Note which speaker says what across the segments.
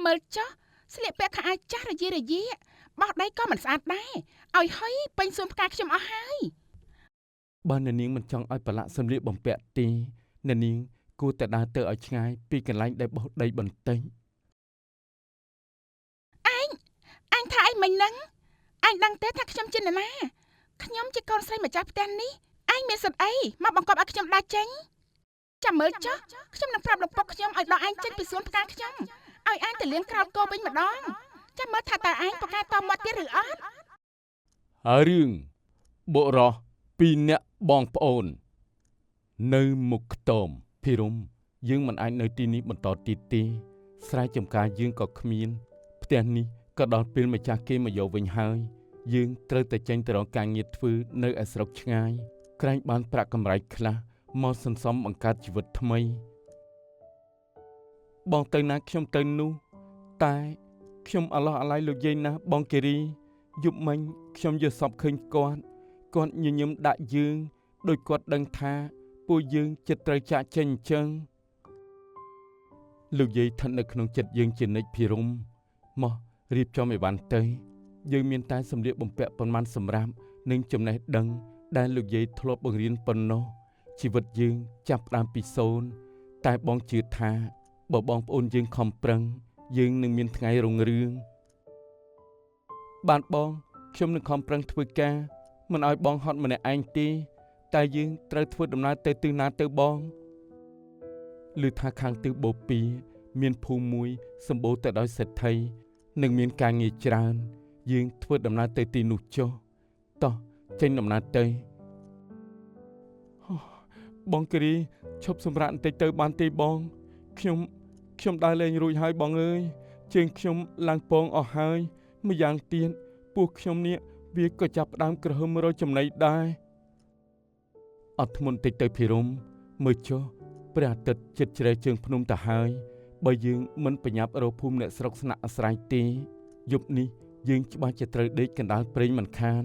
Speaker 1: មើលចុះស្លៀកពាក់ខោអាវចាស់រយីរយាបោះដីក៏មិនស្អាតដែរឲ្យហុយពេញសួនផ្កាខ្ញុំអស់ហើយ
Speaker 2: បើអ្នកនាងមិនចង់ឲ្យប្រឡាក់សម្លៀកបំពាក់ទេអ្នកនាងគួរតែដើរទៅឲ្យឆ្ងាយពីកន្លែងដែលបោះដីបន្តិច
Speaker 1: អញថាអីមិញហ្នឹងអញដឹងទេថាខ្ញុំជានរណាខ្ញុំជាកូនស្រីម្ចាស់ផ្ទះនេះអញមានសិទ្ធិអីមកបង្កប់ឲ្យខ្ញុំដើរចេញចាំមើលចុះខ្ញុំនឹងប្រាប់លោកពុកខ្ញុំឲ្យដកអញចេញពីសួនផ្កាខ្ញុំឲ្យអញទៅលាងក្រោលគោវិញម្ដងចាំមើលថាតើអញប្រកាសតមាត់ទៀតឬអត់
Speaker 2: ហើយរឿងបុរសពីរនាក់បងប្អូន នៅមុខខ្ទមភិរមយើងមិនអាចនៅទីនេះបន្តទៀតទេស្រែចម្ការយើងក៏គ្មានផ្ទះនេះក៏ដល់ពេលម្ចាស់គេមកយកវិញហើយយើងត្រូវតែចេញទៅរកការងារធ្វើនៅឯស្រុកឆ្ងាយក្រែងបានប្រាក់កម្រៃខ្លះមកសន្សំបង្កើតជីវិតថ្មីបងទៅណាខ្ញុំទៅនោះតែខ្ញុំអាឡោះអាល័យលោកយាយណាស់បងគិរីយប់មិញខ្ញុំយល់សប្តិឃើញគាត់គាត់ញញឹមដាក់យើងដោយគាត់ដឹងថាពួកយើងចិត្តត្រូវចាកចេញអញ្ចឹងលោកយាយស្ថិតនៅក្នុងចិត្តយើងជានិច្ចភិរមមករៀបចំអីវ៉ាន់ទៅយើងមានតែសម្លៀកបំពាក់ប៉ុន្មានសម្រាប់និងចំណេះដឹងដែលលោកយាយធ្លាប់បង្រៀនប៉ុណ្ណោះជីវិតយើងចាប់ផ្ដើមពីសូន្យតែបងជឿថាបើបងប្អូនយើងខំប្រឹងយើងនឹងមានថ្ងៃរុងរឿងបានបងខ្ញុំនឹងខំប្រឹងធ្វើការមិនឲ្យបងហត់ម្នាក់ឯងទេតែយើងត្រូវធ្វើដំណើរទៅទិសណាទៅបងឮថាខាងទិសបូព៌ាមានភូមិមួយសម្បូរទៅដោយសេដ្ឋីនិងមានការងារច្រើនយើងធ្វើដំណើរទៅទីនោះចុះតោះចេញដំណើរទៅបងគិរីឈប់សម្រាកបន្តិចទៅបានទេបងខ្ញុំខ្ញុំដើរលេងរួចហើយបងអើយជើងខ្ញុំឡើងពងអស់ហើយម្យ៉ាងទៀតពោះខ្ញុំនេះវាក៏ចាប់ផ្ដើមក្រហមរកចំណីដែរអត់ធ្មត់តិចទៅភិរមមើលចុះព្រះអាទិត្យជិតជ្រែជើងភ្នំទៅហើយបើយើងមិនប្រញាប់រកភូមិអ្នកស្រុកស្នាក់អាស្រ័យទេយប់នេះយើងច្បាស់ជាត្រូវដេកកណ្ដាលព្រេងមិនខាន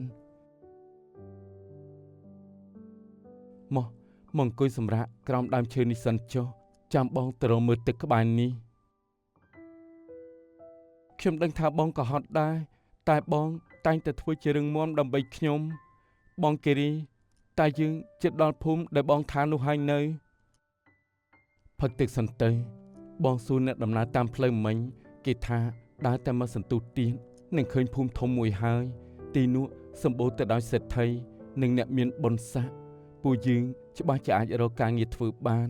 Speaker 2: មកអង្គុយសម្រាកក្រោមដើមឈើនេះសិនចុះចាំបងទៅរកមើលទឹកក្បែរនេះខ្ញុំដឹងថាបងក៏ហត់ដែរតែបងតែងតែធ្វើជារឹងមាំដើម្បីខ្ញុំបងគិរីតែយើងជិតដល់ភូមិដែលបងថានោះហើយនៅផឹកទឹកសិនទៅបងសួរអ្នកដំណើរតាមផ្លូវមិញគេថាដើរតែមកសន្ទុះទៀតនឹងឃើញភូមិធំមួយហើយទីនោះសម្បូរទៅដោយសេដ្ឋីនិងអ្នកមានបុណ្យស័ក្តិពួកយើងច្បាស់ជាអាចរកការងារធ្វើបាន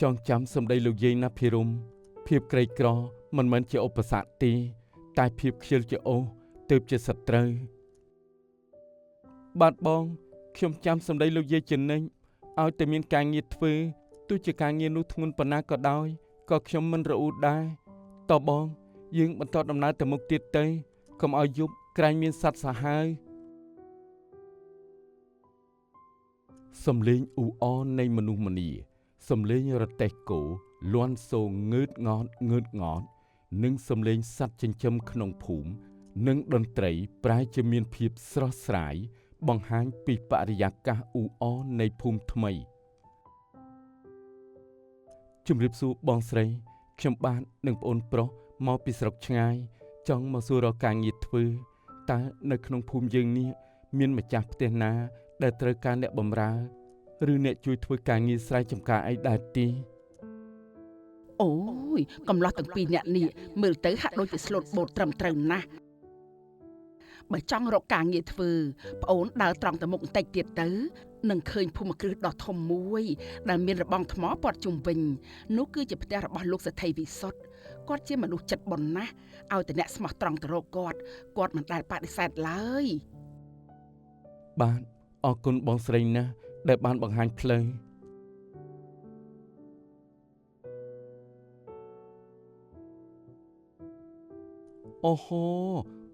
Speaker 2: ចងចាំសម្ដីលោកយាយណាភិរមភាពក្រីក្រមិនមែនជាឧបសគ្គទេតែភាពខ្ជិលជាអូសទើបជាសត្រូវបាទបងខ្ញុំចាំសម្ដីលោកយាយជានិច្ចឲ្យតែមានការងារធ្វើទោះជាការងារនោះធ្ងន់ប៉ុណ្ណាក៏ដោយក៏ខ្ញុំមិនរអ៊ូដែរតោះបងយើងបន្តដំណើរទៅមុខទៀតទៅកុំឲ្យយប់ក្រែងមានសត្វសាហាវសំលេងអ៊ូអរនៃមនុស្សម្នាសំលេងរទេះគោលាន់សូងងើតងតងើតងតនិងសំលេងសត្វចិញ្ចឹមក្នុងភូមិនិងតន្ត្រីប្រែជាមានភាពស្រស់ស្រាយបង្ហាញពីបរិយាកាសអ៊ូអរនៃភូមិថ្មីជំរាបសួរបងស្រីខ្ញុំបាទនិងប្អូនប្រុសមកពីស្រុកឆ្ងាយចង់មកសួររកការងារធ្វើតើនៅក្នុងភូមិយើងនេះមានម្ចាស់ផ្ទះណាដែលត្រូវការអ្នកបម្រើឬអ្នកជួយធ្វើការងារស្រែចម្ការអីដែរទេ
Speaker 1: អូយកំឡោះទាំងពីរអ្នកនេះមើលទៅហាក់ដូចជាស្លូតបូតត្រឹមត្រូវណាស់បើចង់រកការងារធ្វើប្អូនដើរត្រង់ទៅមុខបន្តិចទៀតទៅនឹងឃើញភូមិគ្រឹះដ៏ធំមួយដែលមានរបងថ្មព័ទ្ធជុំវិញនោះគឺជាផ្ទះរបស់លោកសេដ្ឋីវិសុទ្ធគាត់ជាមនុស្សចិត្តបុណ្យណាស់ឲ្យតែអ្នកស្មោះត្រង់ទៅរកគាត់គាត់មិនដែលបដិសេធឡើយ
Speaker 2: បាទអរគុណបងស្រីណាស់ដែលបានបង្ហាញផ្លូវអូហូ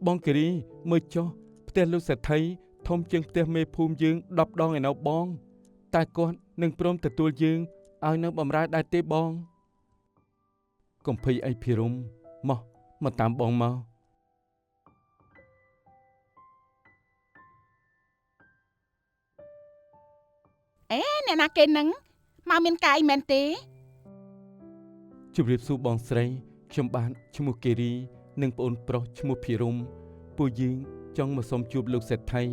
Speaker 2: បងគិរីមើលចុះផ្ទះលោកសេដ្ឋីធំជាងផ្ទះមេភូមិយើង10ដងឯណោះបងតែគាត់នឹងព្រមទទួលយើងឲ្យនៅបម្រើដែរទេបងកុំភ័យអីភិរមមកតាមបងមក
Speaker 1: អេអ្នកណាគេនឹងមកមានកាយមែនទេ
Speaker 2: ជម្រាបសួរបងស្រី ខ្ញុំបាទឈ្មោះគិរីនិងប្អូនប្រុសឈ្មោះភិរមពួកយើងចង់មកសុំជួបលោកសេដ្ឋី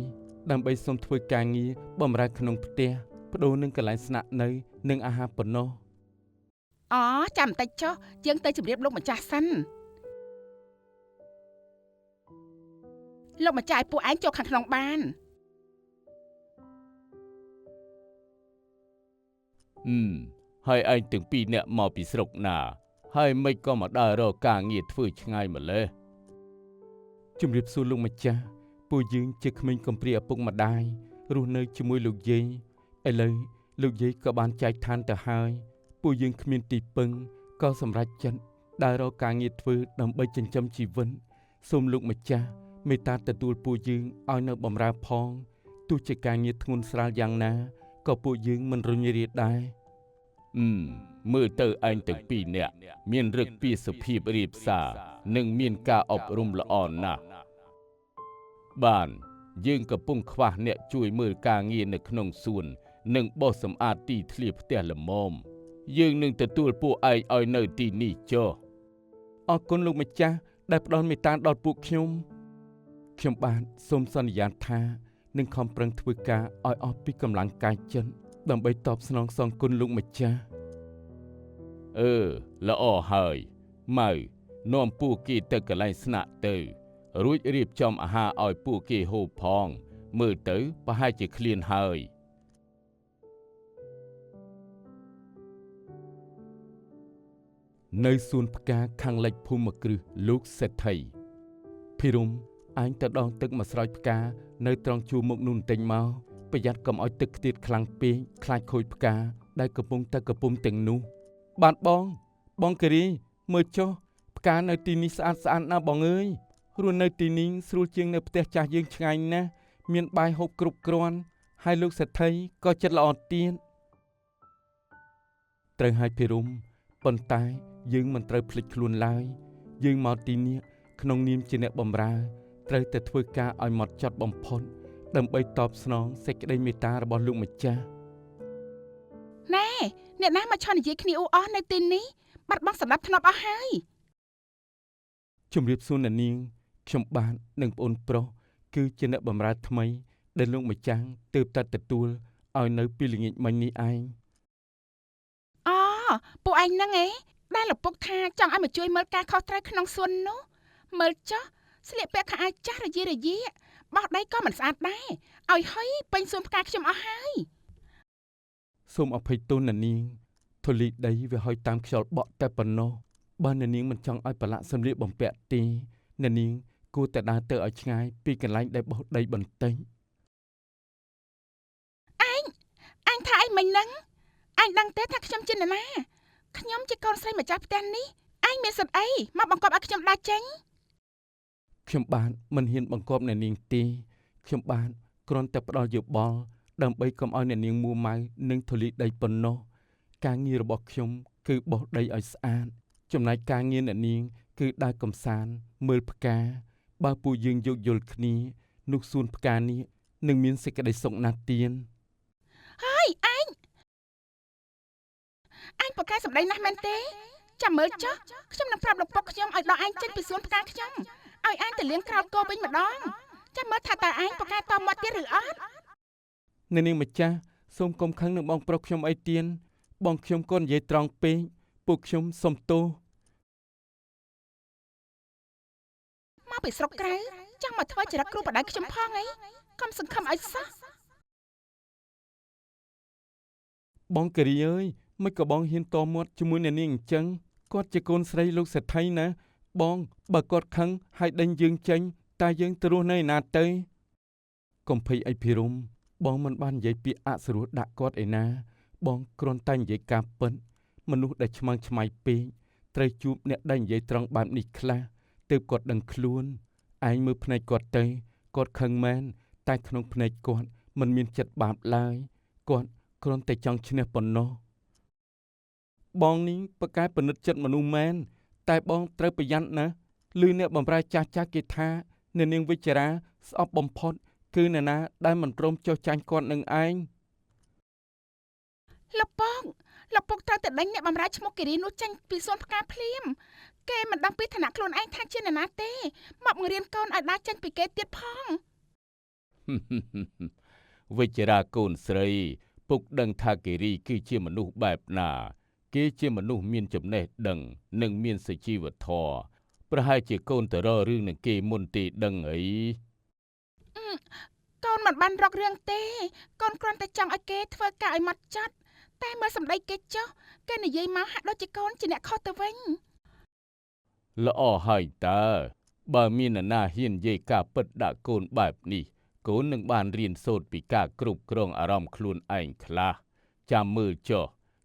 Speaker 2: ដើម្បីសុំធ្វើការងារបម្រើក្នុងផ្ទះប្ដូរនឹងកន្លែងស្នាក់នៅនិងអាហារប៉ុណ្ណោះ
Speaker 1: អូចាំបន្តិចចុះយើងទៅជម្រាបលោកម្ចាស់សិនលោកម្ចាស់ឲ្យពួកឯងចូលខាងក្នុងបាន
Speaker 2: ហើយឯងទាំងពីរអ្នកមកពីស្រុកណាហើយមិនក៏មកដើររកការងារធ្វើឆ្ងាយម្ល៉េះជម្រាបសួរលោកម្ចាស់ពួកយើងជាក្មេងកំព្រាឪពុកម្ដាយរស់នៅជាមួយលោកយាយឥឡូវលោកយាយក៏បានចែកឋានទៅហើយពួកយើងគ្មានទីពឹងក៏សម្រេចចិត្តដើររកការងារធ្វើដើម្បីចិញ្ចឹមជីវិតសូមលោកម្ចាស់មេត្តាទទួលពួកយើងឲ្យនៅបម្រើផងទោះជាការងារធ្ងន់ស្រាលយ៉ាងណាក៏ពួកយើងមិនរុញរាដែរមើលទៅឯងទាំងពីរនាក់មានរឹកពីសុភាពរាបសារនិងមានការអប់រំល្អណាស់បានយើងកំពុងខ្វះអ្នកជួយមើលការងារនៅក្នុងសួននិងបោសសម្អាតទីធ្លាផ្ទះល្មមយើងនឹងទទួលពួកឯងឲ្យនៅទីនេះចុះអរគុណលោកម្ចាស់ដែលផ្ដល់មេត្តាដល់ពួកខ្ញុំខ្ញុំបាទសូមសន្យាថានឹងខំប្រឹងធ្វើការឲ្យអស់ពីកម្លាំងកាយចិត្តដើម្បីតបស្នងសងគុណលោកម្ចាស់ល្អហើយម៉ៅនាំពួកគេទៅកន្លែងស្នាក់ទៅរួចរៀបចំអាហារឲ្យពួកគេហូបផងមើលទៅប្រហែលជាឃ្លានហើយនៅសួនផ្កាខាងលិចភូមិគ្រឹះលោកសេដ្ឋីភិរមអញទៅដងទឹកមកស្រោចផ្កានៅត្រង់ជួរមុខនោះបន្តិចមកប្រយ័ត្នកុំឲ្យទឹកខ្ទាតខ្លាំងពេកខ្លាចខូចផ្កាដែលកំពុងតែកំពុំទាំងនោះបាទបងបងគិរីមើលចុះផ្កានៅទីនេះស្អាតស្អាតណាស់បងអើយរស់នៅទីនេះស្រួលជាងនៅផ្ទះចាស់យើងឆ្ងាញ់ណាស់មានបាយហូបគ្រប់គ្រាន់ហើយលោកសេដ្ឋីក៏ចិត្តល្អទៀតត្រូវឲ្យភិរមប៉ុន្តែយើងមិនត្រូវភ្លេចខ្លួនឡើយយើងមកទីនេះក្នុងនាមជាអ្នកបម្រើត្រូវតែធ្វើការឲ្យម៉ត់ចត់បំផុតដើម្បីតបស្នងសេចក្តីមេត្តារបស់លោកម្ចាស់
Speaker 1: ណែអ្នកណាមកឆនិយាយគ្នាអ៊ូអស់នៅទីនេះបាត់បង់សម្រាប់ធ្នាប់អស់ហើយ
Speaker 2: ជម្រាបសួរអ្នកនាងខ្ញុំបាទនិងប្អូនប្រុសគឺជាអ្នកបម្រើថ្មីដែលលោកម្ចាស់ទើបតែទទួលឲ្យនៅពីល្ងាចមិញនេះឯង
Speaker 1: អូពួកឯងហ្នឹងឯងដែលឪពុកថាចង់ឲ្យមកជួយមើលការខុសត្រូវក្នុងសួននោះមើលចុះស្លៀកពាក់ខោអាវចាស់រយៈបោះដីក៏មិនស្អាតដែរឲ្យហុយពេញសួនផ្កាខ្ញុំអស់ហើយ
Speaker 2: សូមអភ័យទោសអ្នកនាងធូលីដីវាហុយតាមខ្យល់បក់តែប៉ុណ្ណោះបើអ្នកនាងមិនចង់ឲ្យប្រឡាក់សម្លៀកបំពាក់ទេអ្នកនាងគួរតែដើរទៅឲ្យឆ្ងាយពីកន្លែងដែលបោះដីបន្តិច
Speaker 1: អញថាអីមិញហ្នឹងអញដឹងទេថាខ្ញុំជាអ្នកណាខ្ញុំជាកូនស្រីម្ចាស់ផ្ទះនេះអញមានសិទ្ធិអីមកបង្គាប់ឲ្យខ្ញុំដើរចេញ
Speaker 2: ខ្ញុំបាទមិនហ៊ានបង្គាប់អ្នកនាងទេខ្ញុំបាទគ្រាន់តែផ្ដល់យោបល់ដើម្បីកុំឲ្យអ្នកនាងមួម៉ៅនិងធូលីដីប៉ុណ្ណោះការងាររបស់ខ្ញុំគឺបោះដីឲ្យស្អាតចំណែកការងារអ្នកនាងគឺដើរកម្សាន្តមើលផ្កាបើពួកយើងយោគយល់គ្នានោះសួនផ្កានេះនឹងមានសេចក្តីសុខណាស់ទៀន
Speaker 1: ហើយអញប្រកែសម្ដីណាស់មែនទេចាំមើលចុះខ្ញុំនឹងប្រាប់លោកពុកខ្ញុំឲ្យដកឯងចេញពីសួនផ្កាខ្ញុំឲ្យឯងទៅលាងក្រោលគោវិញម្ដងចាំមើលថាតើឯងប្រកែតមាត់ទៀតឬអត់
Speaker 2: អ្នកនាងម្ចាស់សូមកុំខឹងនឹងបងប្រុសខ្ញុំអីទៀនបងខ្ញុំក៏និយាយត្រង់ពេកពួកខ្ញុំសុំទោស
Speaker 1: មកពីស្រុកក្រៅចង់មកធ្វើចរិតគ្រូបដៅខ្ញុំផងអីកុំសង្ឃឹមឲ្យសោះ
Speaker 2: បងគិរីអើយមិនក៏បងហ៊ានតមាត់ជាមួយអ្នកនាងអញ្ចឹងគាត់ជាកូនស្រីលោកសេដ្ឋីណាបងបើគាត់ខឹងហើយដេញយើងចេញតើយើងទៅរស់នៅឯណាទៅកុំភ័យអីភិរមបងមិនបាននិយាយពាក្យអសុរោះដាក់គាត់ឯណាបងគ្រាន់តែនិយាយការពិតមនុស្សដែលឆ្មើងឆ្មៃពេកត្រូវជួបអ្នកដែលនិយាយត្រង់បែបនេះខ្លះទើបគាត់ដឹងខ្លួនឯងមើលភ្នែកគាត់ទៅគាត់ខឹងមែនតែក្នុងភ្នែកគាត់មិនមានចិត្តបាបឡើយគាត់គ្រាន់តែចង់ឈ្នះប៉ុណ្ណោះបងនេះប្រកែពិនិត្យចិត្តមនុស្សមែនតែបងត្រូវប្រយ័ត្នណាឬអ្នកបម្រើចាស់ចាស់គេថាអ្នកនាងវិចារាស្អប់បំផុតគឺអ្នកណាដែលមិនព្រមចុះចាញ់គាត់នឹងឯង
Speaker 1: លោកពុក លោកពុកត្រូវតែដេញអ្នកបម្រើឈ្មោះគិរីនោះចេញពីសួនផ្កាភ្លាម គេមិនដឹងពីឋានៈខ្លួនឯងថាជាអ្នកណាទេមកបង្រៀនកូនឲ្យដើរចេញពីគេទៀតផង
Speaker 2: វិជ្ជរាកូនស្រីពុកដឹងថាគិរីគឺជាមនុស្សបែបណាគេជាមនុស្សមានចំណេះដឹងនិងមានសុជីវធម៌ប្រហែលជាកូនទៅរករឿងនឹងគេមុនទេដឹងអី
Speaker 1: កូនមិនបានរករឿងទេកូនគ្រាន់តែចង់ឲ្យគេធ្វើការឲ្យម៉ត់ចត់តែមើលសម្ដីគេចុះគេនិយាយមកហាក់ដូចជាកូនជាអ្នកខុសទៅវិញ
Speaker 2: ល្អហើយតើបើមាននរណាហ៊ាននិយាយការពិតដាក់កូនបែបនេះកូននឹងបានរៀនសូត្រពីការគ្រប់គ្រងអារម្មណ៍ខ្លួនឯងខ្លះចាំមើលចុះ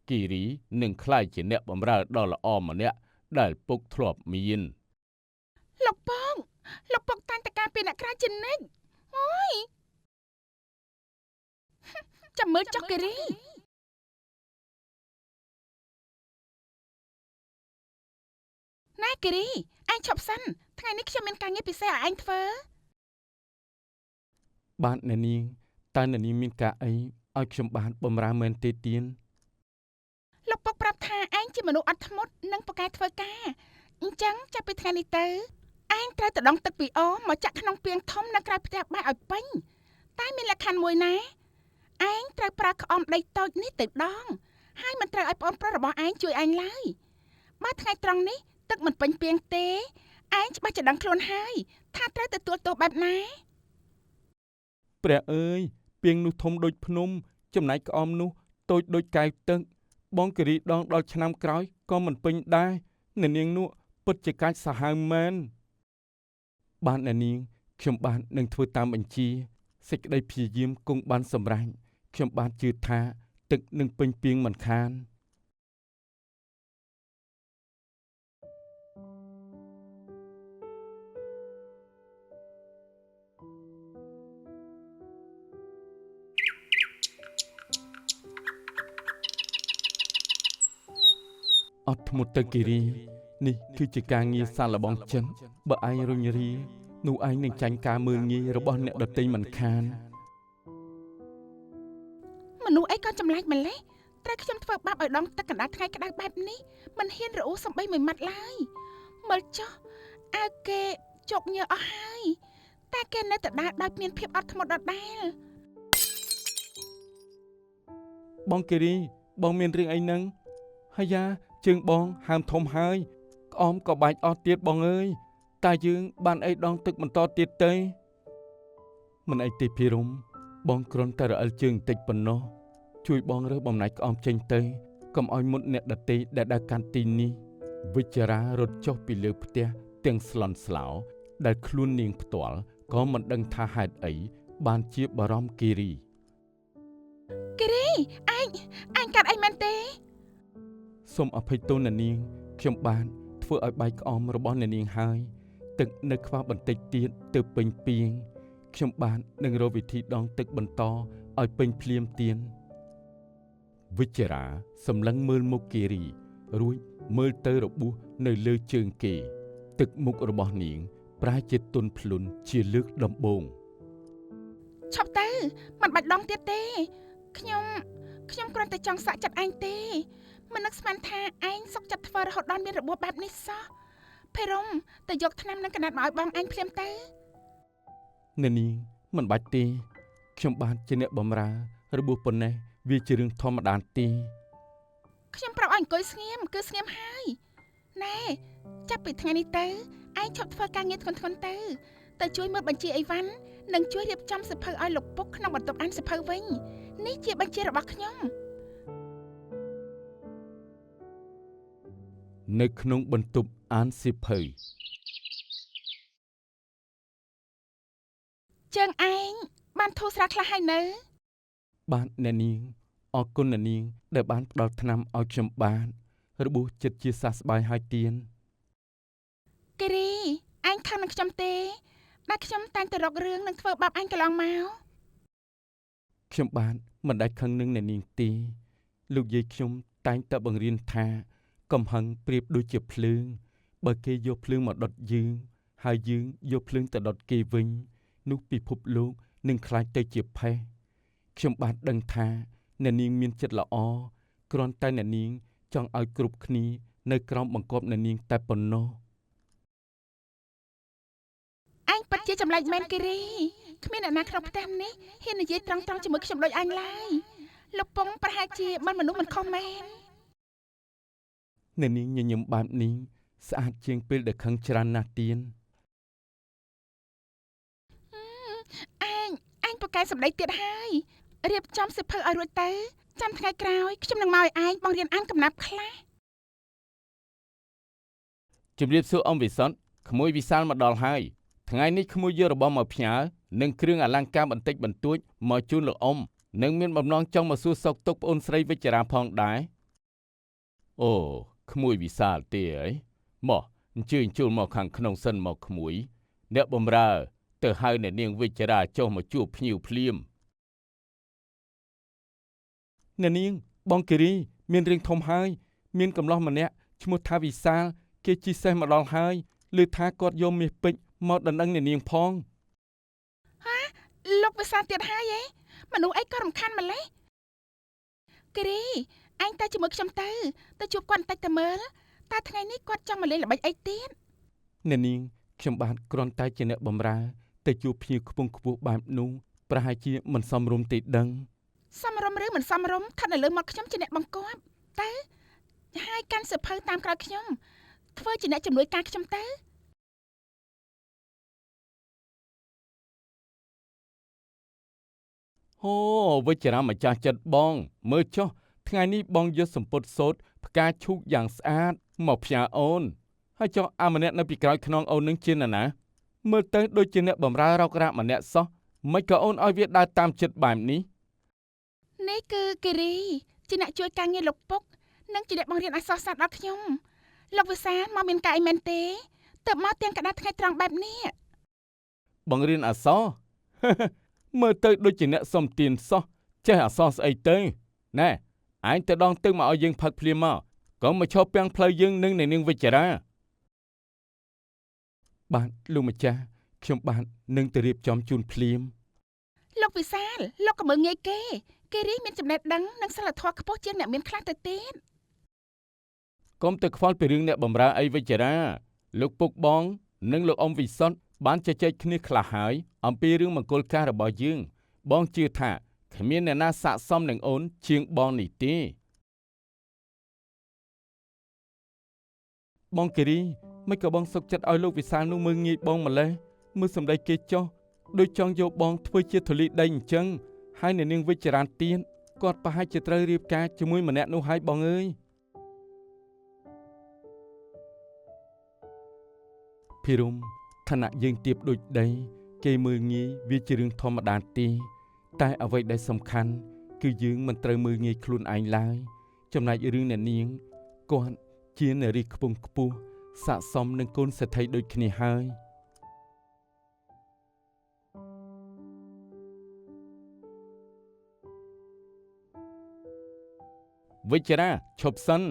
Speaker 2: គិរីនឹងក្លាយជាអ្នកបម្រើដ៏ល្អម្នាក់ដែលពុកធ្លាប់មាន
Speaker 1: លោកពងលោកពុកតាំងតែការពីអ្នកក្រៅជានិច្ចអូយចាំមើលចុះគិរីណែគិរីឯងឈប់សិនថ្ងៃនេះខ្ញុំមានការងារពិសេសឲ្យឯងធ្វើ
Speaker 2: បាទអ្នកនាងតើអ្នកនាងមានការអីឲ្យខ្ញុំបានបម្រើមែនទេទៀន
Speaker 1: លោកពុកប្រាប់ថាឯងជាមនុស្សអត់ធ្មត់និងពូកែធ្វើការអញ្ចឹងចាប់ពីថ្ងៃនេះទៅឯងត្រូវទៅដងទឹកពីអូមកចាក់ក្នុងពាងធំនៅក្រៅផ្ទះបាយឲ្យពេញតែមានលក្ខខណ្ឌមួយណាឯងត្រូវប្រើក្អមដីតូចនេះទៅដងហើយមិនត្រូវឲ្យប្អូនប្រុសរបស់ឯងជួយឯងឡើយបើថ្ងៃត្រង់នេះទឹកមិនពេញពាងទេឯងច្បាស់ជាដឹងខ្លួនហើយថាត្រូវទទួលទោសបែបណា
Speaker 2: ព្រះអើយពាងនោះធំដូចភ្នំចំណែកក្អមនោះតូចដូចកែវទឹកបងគិរីដងដល់ឆ្នាំក្រោយក៏មិនពេញដែរអ្នកនាងនោះពិតជាកាចសាហាវមែនបាទអ្នកនាងខ្ញុំបាទនឹងធ្វើតាមបញ្ជាសេចក្តីព្យាយាមគង់បានសម្រេចខ្ញុំបាទជឿថាទឹកនឹងពេញពាងមិនខានអត់ធ្មត់ទៅគិរីនេះគឺជាការងារសាឡបងចិនបើឯងរុញរានោះឯងនឹងចាញ់ការមើលងាយរបស់អ្នកដទៃមិនខាន
Speaker 1: មនុស្សអីក៏ចម្លែកម្លេះត្រូវខ្ញុំធ្វើបាបឲ្យដងទឹកកណ្ដាលថ្ងៃក្តៅបែបនេះមិនហ៊ានរអ៊ូសំបីមួយម៉ាត់ឡើយមើលចុះអាវគេជោគញើអស់ហើយតែគេនៅតែដើរដោយមានភាពអត់ធ្មត់ដដែល
Speaker 2: បងគិរីបងមានរឿងអីនឹងហើយយ៉ាជើងបងហើមធំហើយក្អមក៏បាច់អស់ទៀតបងអើយតែយើងបានអីដងទឹកបន្តទៀតទេមិនអីទេភិរមបងគ្រាន់តែរអិលជើងបន្តិចប៉ុណ្ណោះជួយបងរើសបំណែកក្អមចេញទៅកុំឲ្យមុតអ្នកដទៃដែលដើរកាន់ទីនេះវិជ្ជរារត់ចុះពីលើផ្ទះទាំងស្លន់ស្លោដែលខ្លួននាងផ្ទាល់ក៏មិនដឹងថាហេតុអីបានជាបារម្ភគិរី
Speaker 1: គិរីឯងកាត់អីមែនទេ
Speaker 2: សូមអភ័យទោសអ្នកនាងខ្ញុំបានធ្វើឲ្យបាយក្អមរបស់អ្នកនាងហើយទឹកនៅខ្វះបន្តិចទៀតទៅពេញពាងខ្ញុំបាននឹងរកវិធីដងទឹកបន្តឲ្យពេញភ្លាមទៀនវិជ្ជរាសម្លឹងមើលមុខគិរីរួចមើលទៅរបួសនៅលើជើងគេទឹកមុខរបស់នាងប្រែជាទន់ភ្លន់ជាលើកដំបូង
Speaker 1: ឈប់ទៅមិនបាច់ដងទៀតទេខ្ញុំគ្រាន់តែចង់សាក់ចិត្តឯងទេមិននឹកស្មានថាឯងសុកចិត្តធ្វើរហូតដល់មានរបួសបែបនេះសោះភេរមទៅយកថ្នាំនិងកណាត់មកឲ្យបងឯងភ្លាមទៅ
Speaker 2: អ្នកនាងមិនបាច់ទេខ្ញុំបានជាអ្នកបម្រើរបួសប៉ុណ្ណេះវាជារឿងធម្មតាទេ
Speaker 1: ខ្ញុំប្រាប់ឲ្យអង្គុយស្ងៀមគឺស្ងៀមហើយណែចាប់ពីថ្ងៃនេះទៅឯងឈប់ធ្វើការងារធ្ងន់ៗទៅជួយមើលបញ្ជីអីវ៉ាន់និងជួយរៀបចំសៀវភៅឲ្យលោកពុកក្នុងបន្ទប់អានសៀវភៅវិញនេះជាបញ្ជារបស់ខ្ញុំ
Speaker 2: នៅក្នុងបន្ទប់អានសៀវភៅ
Speaker 1: ជើងឯងបានធូរស្រាលខ្លះហើយនៅ
Speaker 2: បាទអ្នកនាងអរគុណអ្នកនាងដែលបានផ្ដល់ថ្នាំឲ្យខ្ញុំបានរបួសចិត្តជាសះស្បើយហើយទៀន
Speaker 1: គិរីឯងខឹងនឹងខ្ញុំទេដែលខ្ញុំតែងតែរករឿងនិងធ្វើបាបឯងកន្លងមក
Speaker 2: ខ្ញុំបានមិនដែលខឹងនឹងអ្នកនាងទេលោកយាយខ្ញុំតែងតែបង្រៀនថាកំហឹងប្រៀបដូចជាភ្លើងបើគេយកភ្លើងមកដុតយើងហើយយើងយកភ្លើងទៅដុតគេវិញនោះពិភពលោកនឹងក្លាយទៅជាផេះខ្ញុំបានដឹងថាអ្នកនាងមានចិត្តល្អគ្រាន់តែអ្នកនាងចង់ឲ្យគ្រប់គ្នា នៅក្រោមបង្គាប់អ្នកនាងតែប៉ុណ្ណោះ
Speaker 1: ឯងពិតជាចម្លែកមែនគិរីគ្មានអ្នកណាក្នុងផ្ទះនេះហ៊ាននិយាយត្រង់ៗជាមួយខ្ញុំដូចអញឡើយលោកពងប្រហែលជាមិនមនុស្សមិនខុសមែន
Speaker 2: អ្នកនាងញញឹមបែបនេះស្អាតជាងពេលដែលខឹងច្រើនណាស់ទៀន
Speaker 1: ឯងឯងប្រកែសម្ដីទៀតហើយរៀបចំសិភៅឲ្យរួចទៅចាំថ្ងៃក្រោយខ្ញុំនឹងមកឲ្យឯងបង្រៀនអានកំណាព្យខ្លះ
Speaker 2: ជំរាបសួរអ៊ំវិសុទ្ធក្មួយវិសាលមកដល់ហើយថ្ងៃនេះក្មួយយករបស់មកផ្ញើនិងគ្រឿងអលង្ការបន្តិចបន្តួចមកជូនលោកអ៊ំនិងមានបំណងចង់មកសួរសុខទុក្ខប្អូនស្រីវិជ្ជរាផងដែរអូក្មួយវិសាលទេអីមកអញ្ជើញចូលមកខាងក្នុងសិនមកក្មួយអ្នកបម្រើទៅហៅអ្នកនាងវិជ្ជរាចុះមកជួបភ្ញៀវភ្លាមអ្នកនាងបងគិរីមានរឿងធំហើយមានកំឡោះម្នាក់ឈ្មោះថាវិសាលគេជិះសេះមកដល់ហើយឮថាគាត់យកមាសពេជ្រមកដណ្ដឹងអ្នកនាងផង
Speaker 1: លោកវិសាលទៀតហើយឯងមនុស្សអីក៏រំខានម្លេះគិរីឯងទៅជាមួយខ្ញុំទៅទៅជួបគាត់បន្តិចទៅមើលតើថ្ងៃនេះគាត់ចង់មកលេងល្បិចអីទៀត
Speaker 2: អ្នកនាងខ្ញុំបាទគ្រាន់តែជាអ្នកបម្រើទៅជួបភ្ញៀវខ្ពង់ខ្ពស់បែបនោះប្រហែលជាមិនសមរម្យទេដឹង
Speaker 1: សមរម្យឬមិនសមរម្យស្ថិតនៅលើមាត់ខ្ញុំជាអ្នកបង្គាប់ទៅហើយកាន់សិភៅតាមក្រោយខ្ញុំធ្វើជាអ្នកជំនួយការខ្ញុំទៅ
Speaker 2: អូវិជ្ជរាម្ចាស់ចិត្តបងមើលចុះថ្ងៃនេះបងយកសម្ពុតសូត្រផ្កាឈូកយ៉ាងស្អាតមកផ្ញើអូនហើយចុះអាម្នាក់នៅពីក្រោយខ្នងអូននឹងជានរណាមើលទៅដូចជាអ្នកបម្រើរករ៉ាក់ម្នាក់សោះមិនក៏អូនឲ្យវាដើរតាមចិត្តបែបនេះ
Speaker 1: នេះគឺគិរីជាអ្នកជួយការងារលោកពុកនិងជាអ្នកបង្រៀនអក្សរសាស្ត្រដល់ខ្ញុំលោកវិសាលមកមានការអីមែនទេទើបមកទាំងកណ្ដាលថ្ងៃត្រង់បែបនេះ
Speaker 2: បង្រៀនអក្សរ មើលទៅដូចជាអ្នកសុំទានសោះចេះអក្សរស្អីទៅណែឯងទៅដងទឹកមកឲ្យយើងផឹកភ្លាមមកកុំមកឈប់ពាំងផ្លូវយើងនឹងអ្នកនាងវិជ្ជរាបាទលោកម្ចាស់ខ្ញុំបាទនឹងទៅរៀបចំជូនភ្លាម
Speaker 1: លោកវិសាលលោកក៏មើលងាយគេគិរីមានចំណេះដឹងនិងសិលធម៌ខ្ពស់ជាងអ្នកមានខ្លះទៅទៀត
Speaker 2: កុំទៅខ្វល់ពីរឿងអ្នកបម្រើអីវិជ្ជរាលោកពុកបងនិងលោកអ៊ំវិសុទ្ធបានជជែកគ្នាខ្លះហើយអំពីរឿងមង្គលការរបស់យើងបងជឿថាគ្មានអ្នកណាស័ក្តិសមនឹងអូនជាងបងនេះទេបងគិរីមិនក៏បងសុកចិត្តឲ្យលោកវិសាលនោះមើលងាយបងម្លេះមើលសម្ដីគេចុះដូចចង់យកបងធ្វើជាធូលីដីអញ្ចឹងហើយអ្នកនាងវិជ្ជរាទៀតគាត់ប្រហែលជាត្រូវរៀបការជាមួយម្នាក់នោះហើយបងអើយភិរមឋានៈយើងទៀបដូចដីគេមើលងាយវាជារឿងធម្មតាទេតែអ្វីដែលសំខាន់គឺយើងមិនត្រូវមើលងាយខ្លួនឯងឡើយចំណែករឿងអ្នកនាងគាត់ជានារីខ្ពង់ខ្ពស់ស័ក្តិសមនឹងកូនសេដ្ឋីដូចគ្នាហើយវិជ្ជរាឈប់សិន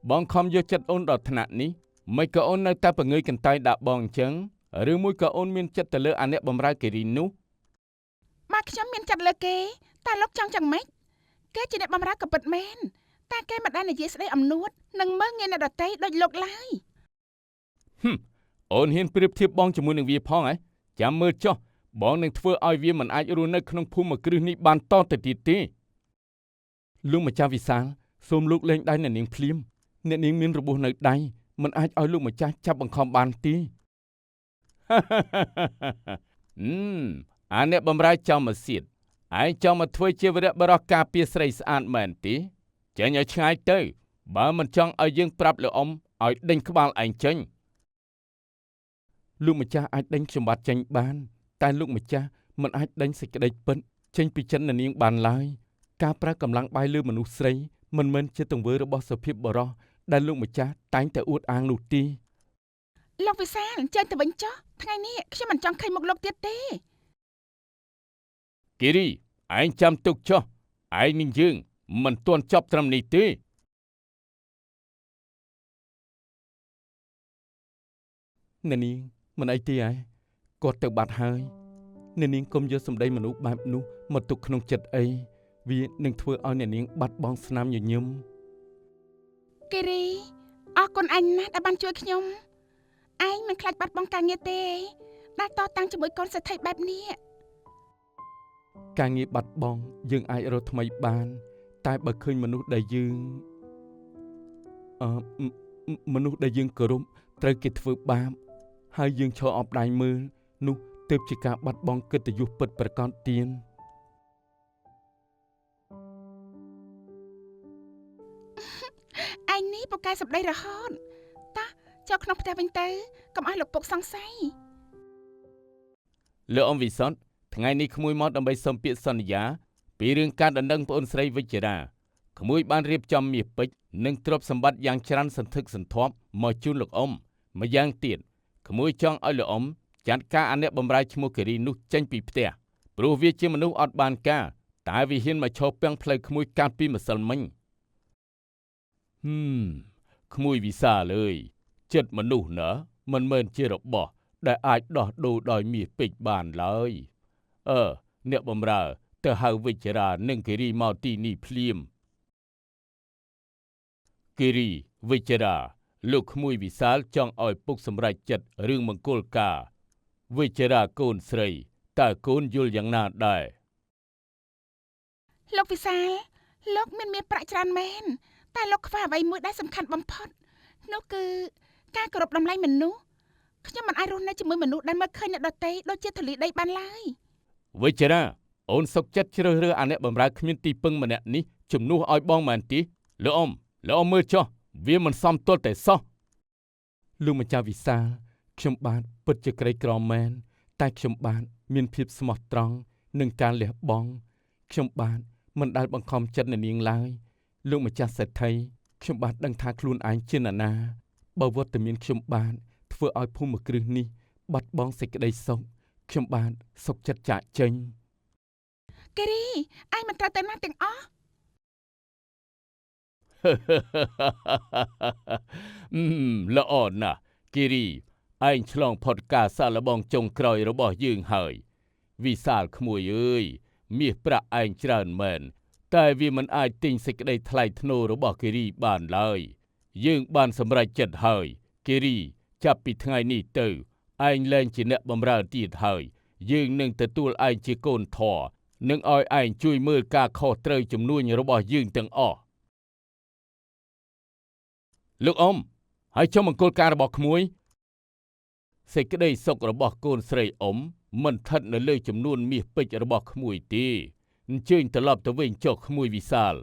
Speaker 2: បងខំយកចិត្តអូនដល់ថ្នាក់នេះមិនក៏អូននៅតែពងើយកន្តើយដាក់បងអញ្ចឹងឬមួយក៏អូនមានចិត្តទៅលើអាអ្នកបម្រើគិរីនោះ
Speaker 1: បើខ្ញុំមានចិត្តលើគេតើលោកចង់យ៉ាងម៉េចគេជាអ្នកបម្រើក៏ពិតមែនតែគេមិនដែលនិយាយស្ដីអំនួតនិងមើលងាយអ្នកដទៃដូចលោកឡើយ
Speaker 2: អូនហ៊ានប្រៀបធៀបបងជាមួយនឹងវាផងហ៎ចាំមើលចុះបងនឹងធ្វើឲ្យវាមិនអាចរស់នៅក្នុងភូមិគ្រឹះនេះបានតទៅទៀតទេលោកម្ចាស់វិសាលសូមលោកលែងដៃអ្នកនាងភ្លាមអ្នកនាងមានរបួសនៅដៃមិនអាចឲ្យលោកម្ចាស់ចាប់បង្ខំបានទេ អាអ្នកបម្រើចង់មកសៀតឯងចង់មកធ្វើជាវរៈបរោះការពារស្រីស្អាតមែនទេចេញឲ្យឆ្ងាយទៅបើមិនចង់ឲ្យយើងប្រាប់លោកអ៊ំឲ្យដេញក្បាលឯងចេញលោកម្ចាស់អាចដេញខ្ញុំបាទចេញបានតែលោកម្ចាស់មិនអាចដេញសេចក្តីពិតចេញពីចិត្តអ្នកនាងបានឡើយការប្រើកម្លាំងបាយលើមនុស្សស្រីមិនមែនជាទង្វើរបស់សុភាពបុរសដែលលោកម្ចាស់តែងតែអួតអាងនោះទេ
Speaker 1: លោកវិសាលចេញទៅវិញចុះថ្ងៃនេះខ្ញុំមិនចង់ឃើញមុខលោកទៀតទេ
Speaker 2: គិរីឯងចាំទុកចុះឯងនឹងយើងមិនទាន់ចប់ត្រឹមនេះទេអ្នកនាងមិនអីទេឯងគាត់ទៅបាត់ហើយអ្នកនាងកុំយកសម្ដីមនុស្សបែបនោះមកទុកក្នុងចិត្តអីវានឹងធ្វើឲ្យអ្នកនាងបាត់បង់ស្នាមញញឹម
Speaker 1: គិរី អរគុណឯងណាស់ដែលបានជួយខ្ញុំឯងមិនខ្លាចបាត់បង់ការងារទេដែលតតាំងជាមួយកូនសេដ្ឋីបែបនេះ
Speaker 2: ការងារបាត់បង់យើងអាចរកថ្មីបានតែបើឃើញមនុស្សដែលយើងមនុស្សដែលយើងគោរពត្រូវគេធ្វើបាបហើយយើងឈរអបដៃមើលនោះទើបជាការបាត់បង់កិត្តិយសពិតប្រាកដទៀន
Speaker 1: ឯងនេះពូកែសម្ដីរហូតតោះចូលក្នុងផ្ទះវិញទៅកុំឲ្យលោកពុកសង្ស័យ
Speaker 2: លោកអ៊ំវិសុទ្ធថ្ងៃនេះក្មួយមកដើម្បីសុំពាក្យសន្យាពីរឿងការដណ្ដឹងប្អូនស្រីវិជ្ជរាក្មួយបានរៀបចំមាសពេជ្រនិងទ្រព្យសម្បត្តិយ៉ាងច្រើនសន្ធឹកសន្ធាប់មកជូនលោកអ៊ំម្យ៉ាងទៀតក្មួយចង់ឲ្យលោកអ៊ំចាត់ការអាអ្នកបម្រើឈ្មោះគិរីនោះចេញពីផ្ទះព្រោះវាជាមនុស្សអត់បានការតែវាហ៊ានមកឈរពាំងផ្លូវក្មួយកាលពីម្សិលមិញក្មួយវិសាលអើយចិត្តមនុស្សណាមិនមែនជារបស់ដែលអាចដោះដូរដោយមាសពេជ្របានឡើយអ្នកបម្រើទៅហៅវិជ្ជរានិងគិរីមកទីនេះភ្លាមគិរីវិជ្ជរាលោកក្មួយវិសាលចង់ឲ្យពុកសម្រេចចិត្តរឿងមង្គលការវិជ្ជរាកូនស្រីតើកូនយល់យ៉ាងណាដែរ
Speaker 1: លោកវិសាលលោកមានមាសប្រាក់ច្រើនមែនតែលោកខ្វះអ្វីមួយដែលសំខាន់បំផុតនោះគឺការគោរពតម្លៃមនុស្សខ្ញុំមិនអាចរស់នៅជាមួយមនុស្សដែលមើលឃើញអ្នកដទៃដូចជាធូលីដីបានឡើយ
Speaker 2: វិជ្ជរាអូនសុកចិត្តជ្រើសរើសអាអ្នកបម្រើគ្មានទីពឹងម្នាក់នេះជំនួសឲ្យបងមែនទេលោកអ៊ំលោកអ៊ំមើលចុះវាមិនសមទល់តែសោះលោកម្ចាស់វិសាលខ្ញុំបាទពិតជាក្រីក្រមែនតែខ្ញុំបាទមានភាពស្មោះត្រង់និងការលះបង់ខ្ញុំបាទមិនដែលបង្ខំចិត្តអ្នកនាងឡើយលោកម្ចាស់សេដ្ឋីខ្ញុំបាទដឹងថាខ្លួនឯងជាអ្នកណាបើវត្តមានខ្ញុំបាទធ្វើឲ្យភូមិគ្រឹះនេះបាត់បង់សេចក្តីសុខខ្ញុំបាទសុខចិត្តចាកចេញ
Speaker 1: គិរីឯងមិនត្រូវទៅណាទាំងអស់
Speaker 2: ល្អណាស់គិរីឯងឆ្លងផុតការសាកល្បងចុងក្រោយរបស់យើងហើយវិសាលក្មួយអើយមាសប្រាក់ឯងច្រើនមែនតែវាមិនអាចទិញសេចក្តីថ្លៃថ្នូររបស់គិរីបានឡើយយើងបានសម្រេចចិត្តហើយគិរីចាប់ពីថ្ងៃនេះទៅឯងលែងជាអ្នកបម្រើទៀតហើយយើងនឹងទទួលឯងជាកូនធម៌និងឲ្យឯងជួយមើលការខុសត្រូវជំនួញរបស់យើងទាំងអស់លោកអ៊ំហើយចុះមង្គលការរបស់ក្មួយសេចក្តីសុខរបស់កូនស្រីអ៊ំមិនស្ថិតនៅលើចំនួនមាសពេជ្ររបស់ក្មួយទេអញ្ជើញត្រឡប់ទៅវិញចុះក្មួយវិសាល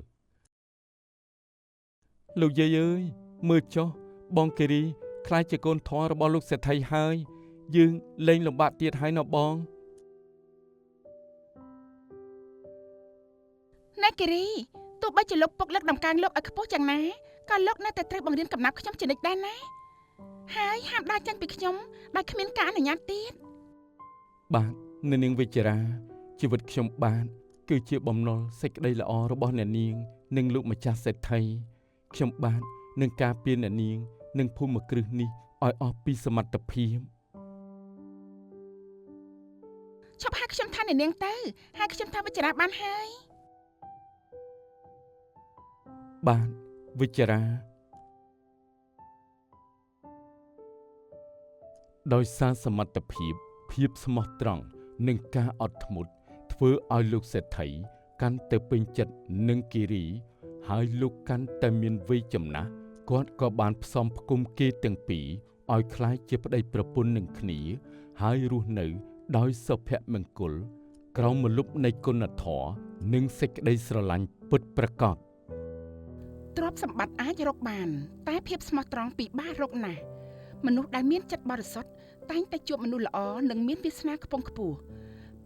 Speaker 2: លោកយាយអើយមើលចុះបងគិរីក្លាយជាកូនធម៌របស់លោកសេដ្ឋីហើយយើងលែងលំបាកទៀតហើយណ៎បង
Speaker 1: ណែគិរីទោះបីជាលោកពុកលើកដំកើងលោកឲ្យខ្ពស់យ៉ាងណាក៏លោកនៅតែត្រូវបង្រៀនកំណាប់ខ្ញុំជានិច្ចដែរណាហើយហាមដើរចេញពីខ្ញុំដោយគ្មានការអនុញ្ញាតទៀត
Speaker 2: បាទអ្នកនាងវិជ្ជរាជីវិតខ្ញុំបាទគឺជាបំណុលសេចក្តីល្អរបស់អ្នកនាងនិងលោកម្ចាស់សេដ្ឋីខ្ញុំបាទនឹងការពារអ្នកនាងនិងភូមិគ្រឹះនេះឲ្យអស់ពីសមត្ថភាព
Speaker 1: ឈប់ហៅខ្ញុំថាអ្នកនាងទៅហៅខ្ញុំថាវិជ្ជរាបានហើយ
Speaker 2: បាទវិជ្ជរាដោយសារសមត្ថភាពភាពស្មោះត្រង់និងការអត់ធ្មត់ធ្វើឲ្យលោកសេដ្ឋីកាន់តែពេញចិត្តនឹងគិរីហើយលោកកាន់តែមានវ័យចំណាស់គាត់ក៏បានផ្សំផ្គុំគេទាំងពីរឲ្យក្លាយជាប្តីប្រពន្ធនឹងគ្នាហើយរស់នៅដោយសុភមង្គលក្រោមម្លប់នៃគុណធម៌និងសេចក្តីស្រឡាញ់ពិតប្រាកដ
Speaker 1: ទ្រព្យសម្បត្តិអាចរកបានតែភាពស្មោះត្រង់ពិបាករកណាស់មនុស្សដែលមានចិត្តបរិសុទ្ធតែងតែជួបមនុស្សល្អនិងមានវាសនាខ្ពង់ខ្ពស់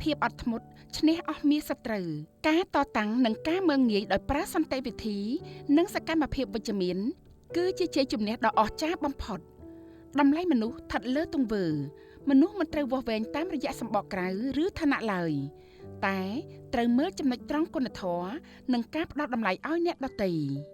Speaker 1: ភាពអត់ធ្មត់ឈ្នះអស់មាសត្រូវការតតាំងនិងការមើងងាយដោយប្រើសន្តិវិធីនិងសកម្មភាពវិជ្ជមានគឺជាជ័យជំនះដ៏អស្ចារ្យបំផុតតម្លៃមនុស្សស្ថិតលើទង្វើមនុស្សមិនត្រូវវាស់វែងតាមរយៈសម្បកក្រៅឬឋានៈឡើយតែត្រូវមើលចំណុចត្រង់គុណធម៌និងការផ្ដល់តម្លៃឲ្យអ្នកដទៃ។